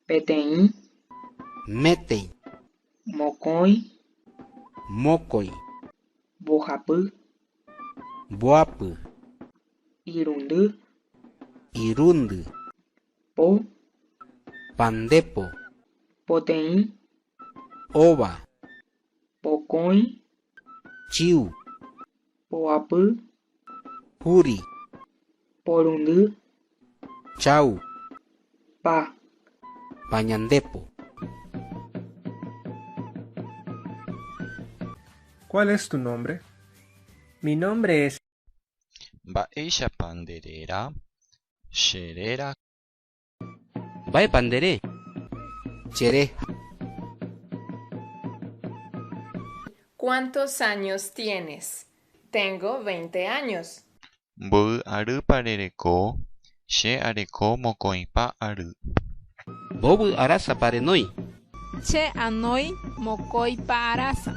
Peteĩ. Metei. Mokõi. Mokõi. Mbohapy. Mboapy. Irundy. Irundy. Po. Pandepo. Poteĩ. Ova. Pokõi. Chiu. Poapy. Juri. Porundy. Chau. Pa. Pañandepo. ¿Cuál es tu nombre? Mi nombre es Mba'éichapa nde réra. Cheréra. Mba'épa nde re. Chere. ¿Cuántos años tienes? Tengo 20 años. Mboy arýpa rereko. Che areko mokõipa ary. Mbovy arásapa renói. Che anói mokõipa arasa.